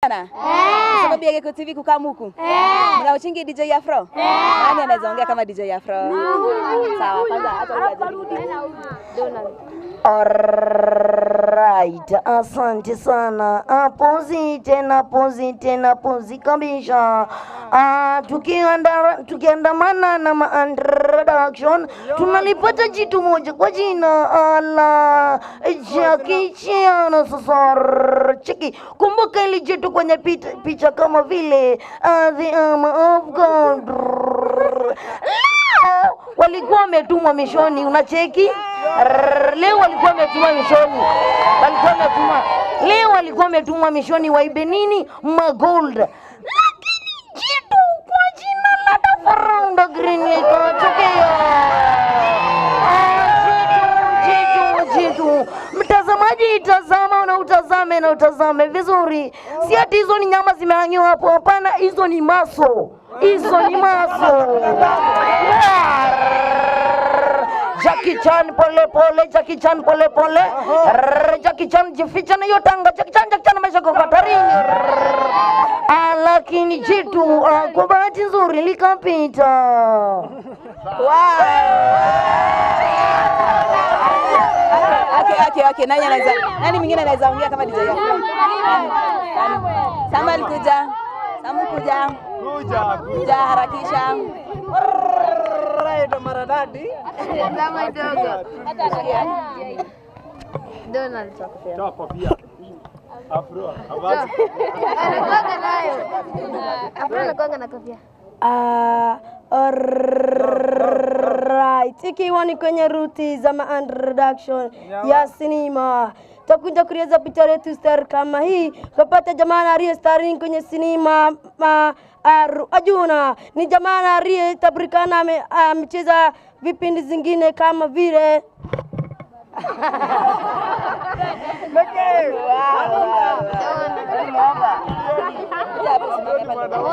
Sana. Sababu ya Geko TV kukaa muku. Mnawatchingi DJ Afro? Nani anaweza ongea kama DJ Afro? Sawa, kwanza hata Alright, asante sana. Pozi tena, pozi tena, pozi kabisa. Tukiandamana na introduction tunalipata jitu moja kwa jina la Jackie Chan. Sasa cheki, kumbuka ili jitu kwenye picha kama vile the arm of God. Leo walikuwa wametumwa mishoni, unacheki? Leo walikuwa wametumwa mishoni, walikuwa wametumwa leo, walikuwa wametumwa mishoni waibe nini? Magold. Lakini jitu kwa jina la Dafaranda Green likatokea. Jitu, jitu, jitu. Mtazamaji, tazama na utazame na utazame vizuri, si ati hizo ni nyama zimehangiwa hapo. Hapana, hizo ni maso, hizo ni maso. Jackie Chan pole pole, Jackie Chan pole pole. Rrrr, Jackie Chan jificha na hiyo tanga. Jackie Chan, Jackie Chan maisha kwa hatarini. Lakini jitu kwa bahati nzuri likapita. Wow. Okay. Nani mwingine anaweza ongea kama DJ Afro? Nani? Samuel kuja. Samu kuja. Kuja, Kuja harakisha. Right, maradadi. Tazama dogo. Donald. Toa kofia. Afro, habari. Anakuanga nayo. Afro anakuanga na kofia. Alright, ikiwa ni kwenye ruti za introduction ya sinema takuja kueleza picha letu star kama hii. Tutapata jamaa aliye starring kwenye sinema Arjuna ni jamaa aliyetambulikana amecheza vipindi zingine kama vile Kuja hapo, simame pale.